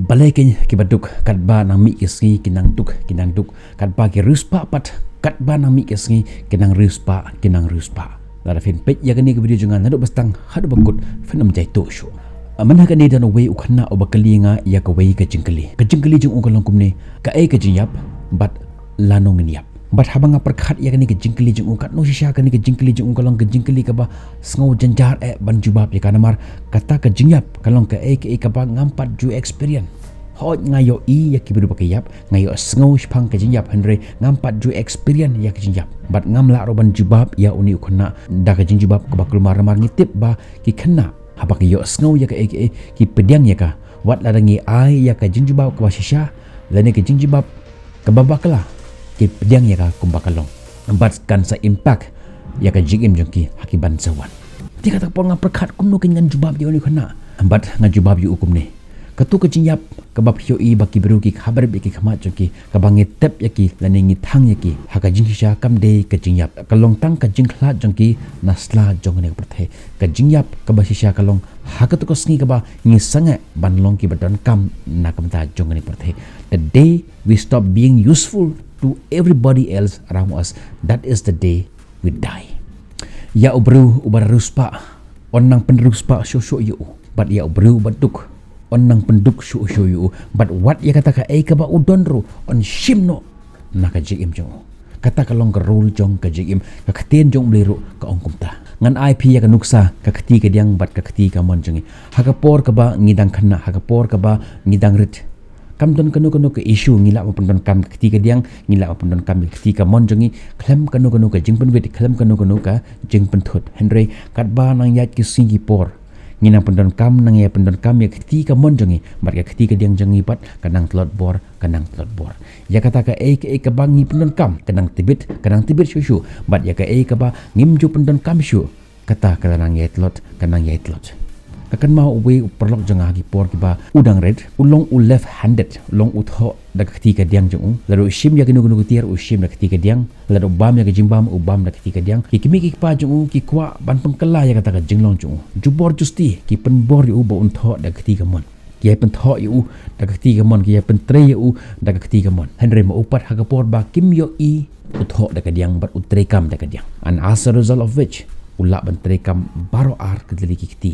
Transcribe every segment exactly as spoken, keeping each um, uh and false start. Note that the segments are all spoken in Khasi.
Balei kein kiba duk, katba nang mih ki sngi ki nang duk, ki nang duk, katba ki riewspah pat, katba nang mih ki sngi ki nang riewspah, ki nang riewspah. Lada phin peit ïa kane ka video jong nga naduh ba sdang haduh ba kut, phin ym jaituh shuh. Mynta kane don uwei u khynnah uba kylli ïa nga ïa kawei ka jingkylli. Ka jingkylli jong u ka long kumne, kaei ka jingïap bad lano ngin ïap? Bad haba nga pyrkhat ïa kane ka jingkylli jong u, katno shisha kane ka jingkylli jong u ka long ka jingkylli kaba sngew jynjar eh ban jubab ïa ka, namar kata ka jingïap ka long kaei kaei kaba ngam pat ju experience. Hooid, nga ïohi ïa ki briew ba ki ïap, nga ïohsngew shaphang ka jingïap, hynrei ngam pat ju experience ïa ka jingïap. Bad ngam lah ruh ban jubab ïa une u khynnah da ka jingjubab kaba kulmar, namar ngi tip ba ki khynnah haba ki ïohsngew ïa kaei kaei ki pdiang ïa ka. Wat lada ngi ai ïa ka jingjubab kaba shisha lane ka jingjubab kaba bakla, ki pdiang ïa ka kumba ka long. Bad kan sa impact ïa ka jingim jong ki ha ki ban sa wan. Te kata ka por nga pyrkhat kumno kein ngan jubab ïa une u khynnah. Bad nga jubab ïa u kumne, kato ka jingïap kaba phi ïohi ba ki briew ki khabrip ïa ki khmat jong ki, kaba ngi tep ïa ki lane ngi thang ïa ki, ha ka jingshisha kam dei ka jingïap, ka long tang ka jingkhlad jong ki na sla jong kane ka pyrthei. Ka jingïap kaba shisha ka long ha kato ka sngi kaba ngi sangeh ban long kiba donkam na ka bynta jong kane ka pyrthei. The day we stop being useful to everybody else around us, that is the day we die. Ïa u briew uba riewspah, un nang pynriewspah shuh shuh ïa u. Bad ïa u briew uba duk, un nang pynduk shuh shuh ïa u. Bad wat ïa kata kaei kaba u don ruh un shim noh na ka jingim jong u. Kata ka long ka rule jong ka jingim. Ka ktien jong U Blei ruh ka ong kumta. Ngan ai phi ïa ka nuksa ka kti kadiang bad ka kti kamon jong ngi. Ha ka por kaba ngi dang khynnah, ha ka por kaba ngi dang rit, kam don kano kano ka issue, ngi lah ban pyndonkam ka kti kadiang, ngi lah ban pyndonkam ka kti kamon jong ngi khlem kano kano ka jingpynwit, khlem kano kano ka jingpynthut. Hynrei katba nang ïaid ki sngi ki por, ngi nang pyndonkam, nang ïa pyndonkam ïa ka kti kamon jong ngi bad ka kti kadiang jong ngi, bad ka nang tlot bor, ka nang tlot bor. Ïa kata kaei kaei kaba ngi pyndonkam ka nang tbit, ka nang tbit shuh shuh. Bad ïa kaei kaba ngim ju pyndonkam shuh, kata ka la nang ïai tlot, ka nang ïai tlot. Nga kynmaw uwei u paralok jong nga ha ki por kiba u dang rit, u long u left handed, u long u thoh da ka kti kadiang jong u. Lada u shim ïa kino kino ka tiar u shim da ka kti kadiang, lada u bam ïa ka jingbam u bam da ka kti kadiang. Ki kmie ki kpa jong u ki kwah ban pynkylla ïa kata ka jinglong jong u. Jubor justi ki pynbor ïa u ba un thoh da ka kti kamon. Ki ïai pynthoh ïa u da ka kti kamon, ki ïai pyntrei ïa u da ka kti kamon. Hynrei ma u pat ha ka por ba kim ïohi, u thoh da kadiang bad u treikam da kadiang. And as a result of which, u lah ban treikam baroh ar ka dei ki kti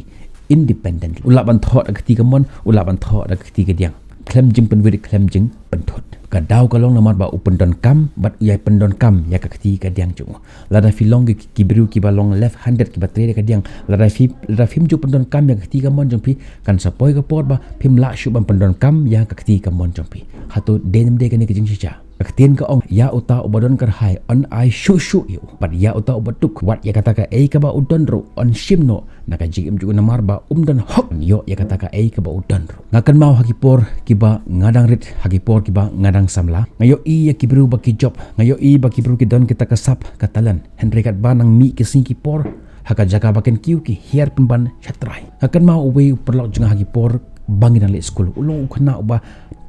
independent. U lah ban thoh da ka kti kamon, u lah ban thoh da ka kti kadiang khlem jingpynwit, khlem jingpynthut. Ka daw ka long namar ba u pyndonkam bad u ïai pyndonkam ïa ka kti kadiang jong u. Lada phi long ki, ki briew kiba long left handed, kiba trei da kadiang, lada phi, lada phim ju pyndonkam ïa ka kti kamon jong phi, kan sa poi ka por ba phim lah shuh ban pyndonkam ïa ka kti kamon jong phi. Hato dei ne ym dei kane ka jingshisha? Ka ktien ka ong, ïa uta uba don kyrhai un ai shuh shuh ïa u, bad ïa uta uba duk, wat ïa kata kaei kaba u don ruh un shim noh na ka jingim jong u, namar ba um don hok ïoh ïa kata kaei kaba u don ruh. Nga kynmaw ha ki por kiba nga dang rit, ha ki por kiba nga dang samla, nga ïohi ïa ki briew ba ki jop, nga ïohi ba ki briew ki don kita ka sap, ka talent. Hynrei katba nang mih ki sngi ki por, ha ka jaka ba kin kiew ki hiar pynban shatrai. Nga kynmaw uwei u paralok jong nga ha ki por ba ngi dang leit skul, u long u khynnah uba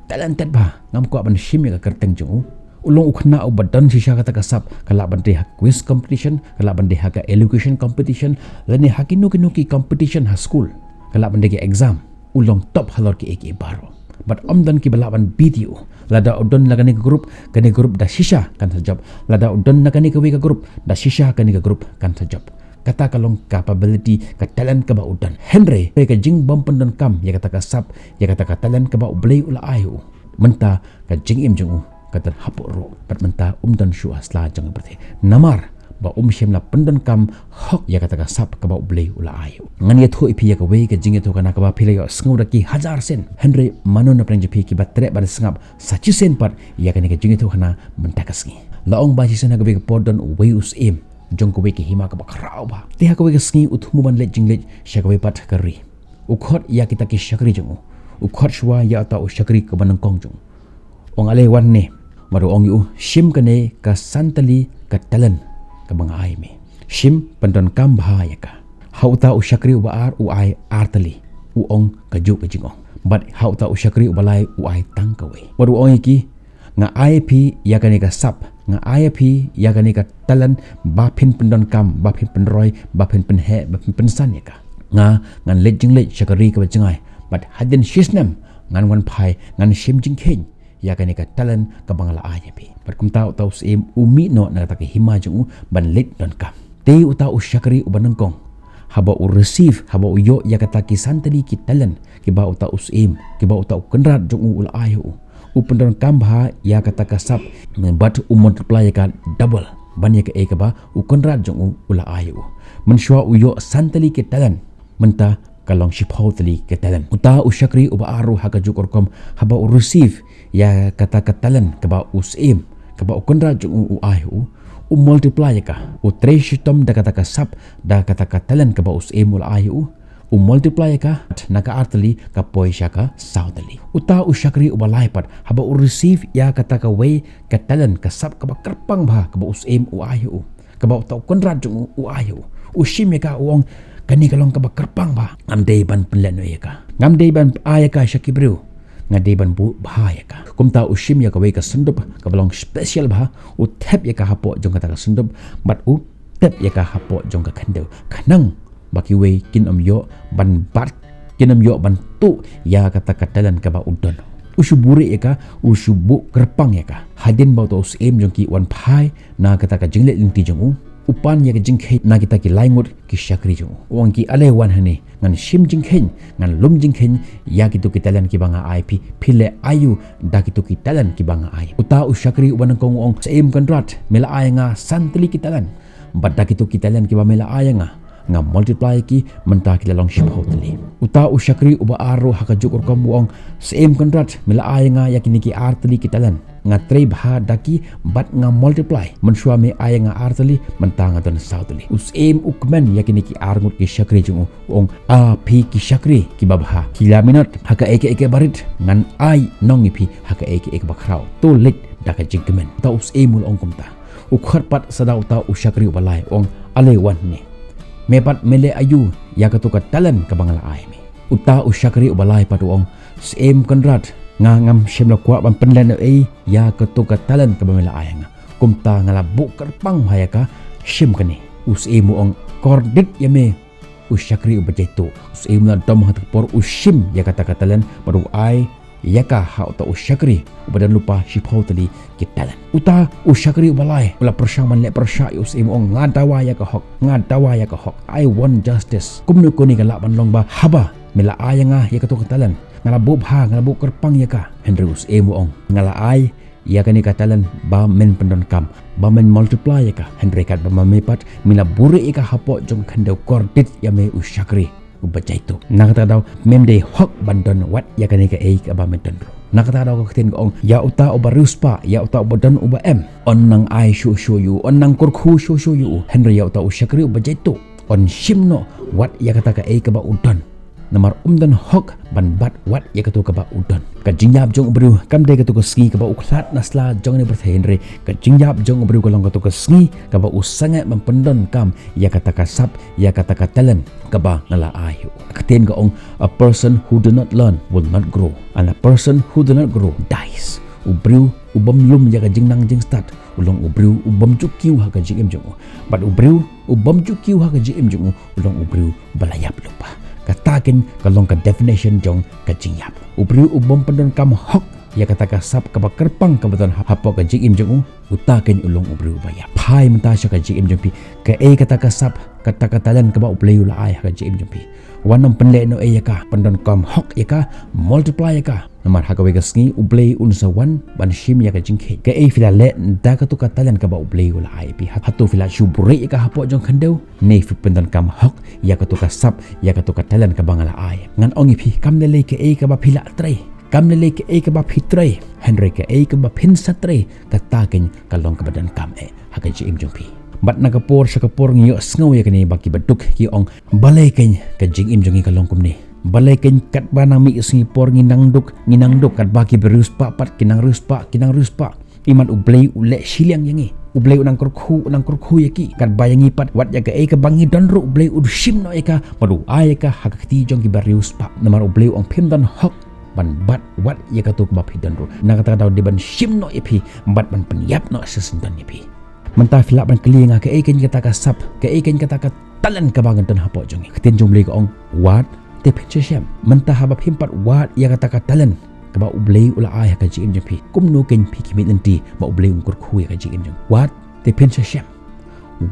talented bha, ngam kwah ban shim ïa ka kyrteng jong u. U long u khynnah uba don shisha kata ka sap, ka lah ban dei ha quiz competition, ka lah ban dei ha ka elocution competition, lane ha kino kino ki competition ha skul, ka lah ban dei ki exam. U long top halor kiei kiei baroh. Bad ym don kiba lah ban beat ïa u. Lada u don la kane ka group, kane ka group da shisha kan sa jop. Lada u don la kane kawei ka group, da shisha kane ka group kan sa jop. Kata ka long capability, ka talent kaba u don. Hynrei ka jingbym pyndonkam ïa kata ka sap, ïa kata ka talent kaba U Blei u la ai ïa u, mynta ka jingim jong u ka don hapoh ruh, bad mynta um don shuh ha sla jong ka pyrthei. Namar ba um shym la pyndonkam hok ïa kata ka sap kaba U Blei u la ai ïa u. Ngan ïathuh ïa phi ïa kawei ka jingïathuhkhana kaba phi la ïohsngew da ki hajar sien, hynrei mano na pdeng jong phi kiba treh ban sngap sa shisien pat ïa kane ka jingïathuhkhana mynta ka sngi? La ong ba shisien ha kawei ka por don uwei u syiem jong kawei ka hima kaba khraw bha. Te ha kawei ka sngi u thmu ban leit jingleit sha kawei pat ka ri. U khot ïa kita ki shakri jong u. U khot shuwa ïa uta u shakri kaba nyngkong jong u. U ong, ale wan ne. Bad u ong ïa u, shim kane ka san tylli ka talent kaba nga ai me. Shim, pyndonkam bha ïa ka. Ha uta u shakri uba ar u ai ar tylli. U ong kajuh ka jingong. Bad ha uta u shakri uba lai u ai tang kawei. Bad u ong ïa ki, nga ai ïa phi ïa kane ka sap, nga ai ïa phi ïa kane ka talent, ba phin pyndonkam, ba phin pynroi, ba phin pynheh, ba phin pynsan ïa ka. Nga, ngan leit jingleit sha ka ri kaba jngai. Bad hadien shisnem Ngan wan phai, ngan shim jingkheiñ ïa kane ka talent kaba nga la ai ïa phi. Bad kumta uta u syiem u mih noh na kata ka hima jong u ban leit donkam. Te uta u shakri uba nyngkong, haba u receive, haba u ïoh ïa kata ki san tylli ki talent kiba uta u syiem, kiba uta u kynrad jong u u la ai ïa u, u pyndonkam bha ïa kata ka sap, bad u multiply ïa ka double ban ïa kaei kaba u kynrad jong u u la ai ïa u. Mynshuwa u ïoh san tylli ki talent, mynta ka long shiphew tylli ki talent. Uta u shakri uba ar ruh ha kajuh ka rukom, haba u receive ïa kata ka talent kaba u syiem, kaba u kynrad jong u u ai ïa u, u multiply ïa ka, u trei shitom da kata ka sap, da kata ka talent kaba u syiem u la ai ïa u, u multiply ïa ka, na ka ar tylli ka poi sha ka saw tylli. Uta u shakri uba lai pat, haba u receive ïa kata kawei ka talent, ka sap kaba kyrpang bha kaba u syiem u ai ïa u, kaba uta u kynrad jong u u ai ïa u, u shim ïa ka, u ong, kane ka long kaba kyrpang bha, ngam dei ban pynlehnohei ïa ka, ngam dei ban ai ïa ka sha ki briew, nga dei ban buh bha ïa ka. Kumta u shim ïa kawei ka syndup kaba long special bha, u thep ïa ka hapoh jong kata ka syndup, bad u thep ïa ka hapoh jong ka khyndew, khnang ba kiwei kin ym ïoh ban bat, kin ym ïoh ban tuh ïa kata ka talent kaba u don. U shu buhrieh ïa ka, u shu buh kyrpang ïa ka. Hadien ba uta u syiem jong ki u wan phai na kata ka jingleh lynti jong u, u pan ïa ka jingkheiñ na kita ki lai ngut ki shakri jong u, u ong ïa ki, ale wan hangne, ngan shim jingkheiñ, ngan lum jingkheiñ ïa kito ki talent kiba nga ai phi, phi leh aïu da kito ki talent kiba nga ai. Uta u shakri uba nyngkong u ong, syiem kynrad, me la ai ïa nga san tylli ki talent, bad da kito ki talent kiba me la ai ïa nga, nga multiply ïa ki, mynta ki la long shiphew tylli. Uta u shakri uba ar ruh ha kajuh ka rukom u ong, syiem kynrad, me la ai ïa nga ïa kine ki ar tylli ki talent, nga trei bha da ki bad nga multiply, mynshuwa me ai ïa nga ar tylli, mynta nga don saw tylli. U syiem u kmen ïa kine ki ar ngut ki shakri jong u, u ong, a phi ki shakri kiba bha, ki la minot ha kaei kaei kaba rit, ngan ai nong ïa phi ha kaei kaei kaba khraw. To leit da ka jingkmen. Uta u syiem u la ong kumta. U khot pat sa da uta u shakri uba lai, u ong, ale wan hangne, me pat me leh aïu ïa kato ka talent kaba nga la ai me? Uta u shakri uba lai pat u ong, syiem kynrad, nga ngam shym la kwah ban pynlehnohei ïa kato ka talent kaba me la ai ïa nga. Kumta nga la buh kyrpang bha ïa ka, shim kane. U syiem u ong, kordit ïa me, u shakri uba jaituh. U syiem u la dom ha kata ka por, u shim ïa kata ka talent bad u ai ïa ka ha uta u shakri uba don lypa shiphew tylli ki talent. Uta u shakri uba lai u la pyrshang ban leh pyrshah ïa u syiem, u ong, nga dawa ïa ka hok, nga dawa ïa ka hok, I want justice. Kumno kane ka lah ban long ba haba me la ai ïa nga ïa kato ka talent, nga la buh bha, nga la buh kyrpang ïa ka, hynrei u syiem u ong, nga la ai ïa kane ka talent ba men pyndonkam, ba men multiply ïa ka, hynrei katba ma me pat me la buhrieh ïa ka hapoh jong ka khyndew, kordit ïa me u shakri uba jaituh. Na kata ka daw mem dei hok ban don wat ïa kane kaei kaba me don ruh. Na kata ka daw ka ktien ka ong, ïa uta uba riewspah, ïa uta uba don uba em, yn nang ai shuh shuh ïa u, yn nang kyrkhu shuh shuh ïa u, hynrei ïa uta u shakri uba jaituh yn shim noh wat ïa kata kaei kaba u don, namar um don hok ban bat wat ïa kato kaba u don. Ka jingïap jong u briew kam dei kato ka sngi kaba u khlad na sla jong kane ka pyrthei, hynrei ka jingïap jong u briew ka long kato ka sngi kaba u sangeh ban pyndonkam ïa kata ka sap, ïa kata ka talent kaba nga la ai ïa u. Ka ktien ka ong, a person who do not learn will not grow, and a person who do not grow dies. U briew u bym lum ïa ka jingnang jingstad u long u briew u bym ju kiew ha ka jingim jong u, bad u briew u bym ju kiew ha ka jingim jong u u long u briew ba la ïap lypa. Kata keiñ ka long ka definition jong ka jingïap. U briew u bym pyndonkam hok ïa kata ka sap kaba kyrpang kaba don hapoh ka jingim jong u, uta keiñ u long u briew ba ïap. Phai mynta sha ka jingim jong phi. Kaei kata ka sap, kata ka talent kaba U Blei u la ai ha ka jingim jong phi? Wat nym pynlehnohei ïa ka, pyndonkam hok ïa ka, multiply ïa ka. Namar ha kawei ka sngi U Blei un sa wan ban shim ïa ka jingkheiñ. Kaei phi la leh da kato ka talent kaba U Blei u la ai ïa phi? Hato phi la shu buhrieh ïa ka hapoh jong ka khyndew, ne phi pyndonkam hok ïa kato ka sap, ïa kato ka talent kaba nga la ai? Ngan ong ïa phi, kam lei lei kaei kaba phi la trei, kam lei lei kaei kaba phi trei, hynrei kaei kaba phin sa trei, kata keiñ ka long kaba donkam eh ha ka jingim jong phi. Bad na ka por sha ka por ngi ïohsngew ïa kane ba ki baduk ki ong, balei keiñ ka jingim jong ngi ka long kumne? Balei keiñ katba nang mih ka sngi por ngi nang duk, ngi nang duk, katba ki ba riewspah pat ki nang riewspah, ki nang riewspah. Imat U Blei u leh shiliang ïa ngi. U Blei u nang kyrkhu, u nang kyrkhu ïa ki. Katba ïa ngi pat, wat ïa kaei kaba ngi don ruh U Blei u shim noh ïa ka bad u ai ïa ka ha ka kti jong ki ba riewspah. Namar U Blei u ong phim don hok ban bat wat ïa kato kaba phi don ruh. Na kata ka daw dei ban shim noh ïa phi bad ban pynïap noh shisyndon ïa phi. Mynta phi lah ban kylli ïa nga, kaei keiñ kata ka sap, kaei keiñ kata ka talent kaba nga don hapoh jong ngi? Ka ktien jong U Blei ka ong, wat te phin sa shem. Mynta haba phim pat wad ïa kata ka talent kaba U Blei u la ai ha ka jingim jong phi, kumno kein phi khmih lynti ba U Blei un kyrkhu ïa ka jingim jong phi? Wad te phin sa shem.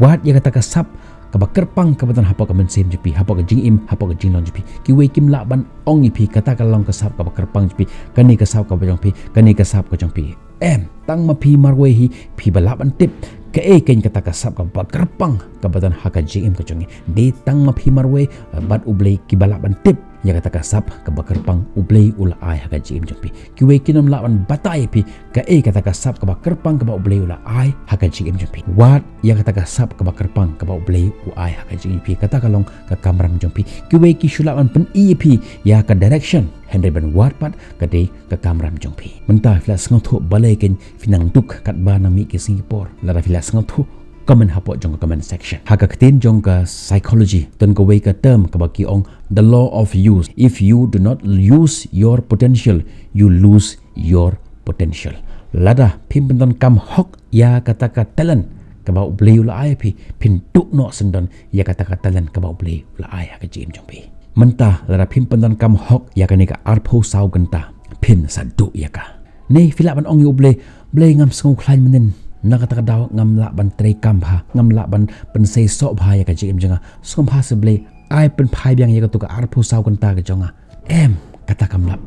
Wad ïa kata ka sap kaba kyrpang kaba don hapoh ka mynsiem jong phi, hapoh ka jingim, hapoh ka jinglong jong phi. Kiwei kim lah ban ong ïa phi, kata ka long ka sap kaba kyrpang jong phi, kane ka sap kaba jong phi, kane ka sap ka jong phi. Em, tang ma phi marwei hi phi ba lah ban tip kaei kein kata ka sap kaba kyrpang kaba don ha ka jingim ka jong ngi. Dei tang ma phi marwei bad U Blei kiba lah ban tip ïa kata ka sap kaba kyrpang U Blei u la ai ha ka jingim jong phi. Kiwei kin ym lah ban batai ïa phi kaei kata ka sap kaba kyrpang kaba U Blei u la ai ha ka jingim jong phi. Wad ïa kata ka sap kaba kyrpang kaba U Blei u ai ha ka jingim jong phi, kata ka long ka kamram jong phi. Kiwei ki shu lah ban pyni ïa phi ïa ka direction, hynrei ban wad pat ka dei ka kamram jong phi. Mynta phi la sngewthuh balei kein phi nang duk katba nang mih ki sngi ki por? Lada phi la sngewthuh, comment hapoh jong ka comment section. Ha ka ktien jong ka psychology, don kawei ka term kaba ki ong the law of use. If you do not use your potential, you lose your potential. Lada phim pyndonkam hok ïa kata ka talent kaba U Blei u la ai phi, phin duh noh syndon ïa kata ka talent kaba U Blei u la ai ha ka jingim jong phi. Mynta lada phim pyndonkam hok ïa kane ka arphew saw kynta, phin sa duh ïa ka. Ne phi lah ban ong ïa U Blei, Blei, ngam sngewkhlaiñ mynnin, na kata ka daw ngam lah ban trei kam bha, ngam lah ban pynsei soh bha ïa ka jingim jong nga. Sngewbha se Blei, ai pynphai biang ïa kato ka arphew saw kynta ka jong nga. Em, kata kam lah,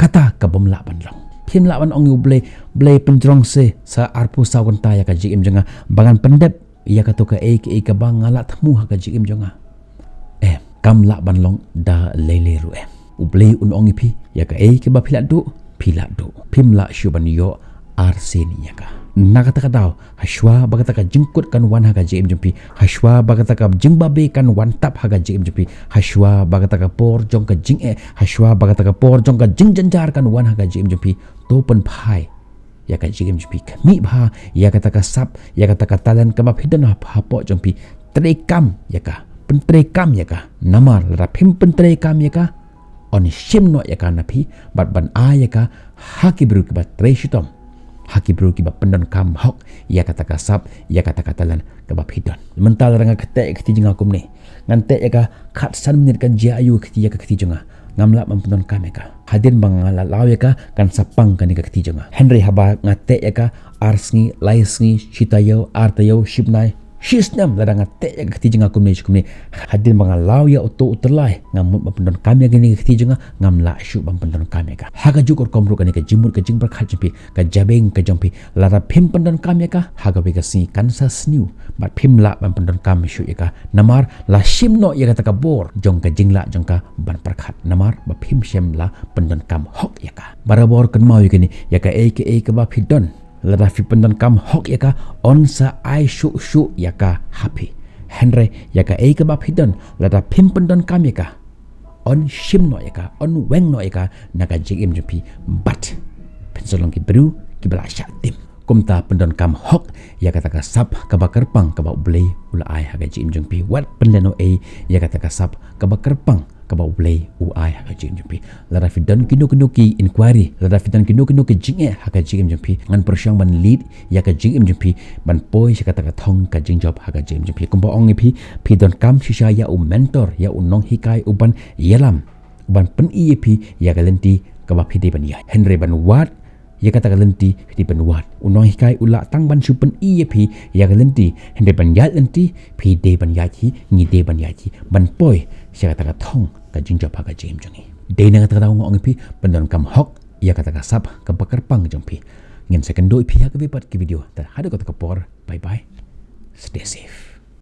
kata ka bym lah ban long. Phim lah ban ong ïa U Blei, Blei, pynjrong se sa arphew saw kynta ïa ka jingim jong nga ba ngan pyndep ïa kato kaei kaei kaba nga la thmu ha ka jingim jong nga. Em, kam lah ban long da lei lei ruh em. U Blei un ong ïa phi, ïa kaei kaba phi la duh, phi la duh. Phim lah shuh ban ïoh arsien ïa ka. Na kata ka daw, hashwa ba kata ka jingkut kan wan ha ka jingim jong phi, hashwa ba kata ka jingbabe kan wan tap ha ka jingim jong phi, hashwa ba kata ka por jong ka jingeh, hashwa ba kata ka por jong ka jingjynjar kan wan ha ka jingim jong phi, to pynphai ïa ka jingim jong phi. Khmih bha ïa kata ka sap, ïa kata ka talent kaba phi don ha, hapoh jong phi. Trei kam ïa ka, pyntrei kam ïa ka. Namar lada phim pyntrei kam ïa ka, yn shim noh ïa ka na phi bad ban ai ïa ka ha ki briew kiba trei shitom, ha ki briew kiba pyndonkam hok ïa kata ka sap, ïa kata ka talent kaba phi don. Mynta lada nga teh ïa ka kti jong nga kumne, ngan teh ïa ka khatsan minit, kan jia aïu ka kti ïa ka kti jong nga? Ngam lah ban pyndonkam ïa ka. Hadien ba nga la law ïa ka, kan sa pang kane ka kti jong nga. Hynrei haba nga teh ïa ka ar sngi, lai sngi, shi taïew, ar taïew, shi bnai, shi snem, lada nga teh ïa ka kti jong nga kumne shi kumne, hadien ba nga law ïa uto u tyllai, ngam mut ban pyndonkam ïa kane ka kti jong nga, ngam lah shuh ban pyndonkam ïa ka. Ha kajuh ka rukom ruh kane ka jingmut ka jingpyrkhat jong phi, ka jabieng ka jong phi, lada phim pyndonkam ïa ka, ha kawei ka sngi kan sa sniew bad phim lah ban pyndonkam shuh ïa ka. Namar la shim noh ïa kata ka bor jong ka jinglah jong ka ban pyrkhat, namar ba phim shym la pyndonkam hok ïa ka. Barabor kynmaw ïa kane, ïa kaei kaei kaba phi don, lada phi pyndonkam hok ïa ka, yn sa ai shuh shuh ïa ka ha phi. Hynrei ïa kaei kaba phi don, lada phim pyndonkam ïa ka, yn shim noh ïa ka, yn weng noh ïa ka na ka jingim jong phi bad phin sa long ki briew kiba la shah tim. Kumta pyndonkam hok ïa kata ka sap kaba kyrpang kaba U Blei u la ai ha ka jingim jong phi. Wat pynlehnohei ïa kata ka sap kaba kyrpang kaba U Blei u ai ha ka jingim jong phi. Lada phi don kino kino ki inquiry, lada phi don kino kino ki jingeh ha ka jingim jong phi, ngan pyrshang ban lead ïa ka jingim jong phi ban poi sha kata ka thong ka jingjop ha ka jingim jong phi. Kumba ong ïa phi, phi donkam shisha ïa u mentor, ïa u nonghikai uban ïalam, uban pyni ïa phi ïa ka lynti kaba phi dei ban ïaid. Hynrei ban wad ïa kata ka lynti phi dei ban wad. U nonghikai u lah tang ban shu pyni ïa phi ïa ka lynti, hynrei ban ïaid lynti phi dei ban ïaid hi, ngi dei ban ïaid hi ban poi sha kata ka thong ka jingjop ha ka jingim jong ngi. Dei na kata ka daw nga ong ïa phi, pyndonkam hok ïa kata ka sap kaba kyrpang jong phi. Ngin sa kynduh ïa phi ha kawei pat ka video. Tad haduh kata ka por, bye bye. Stay safe.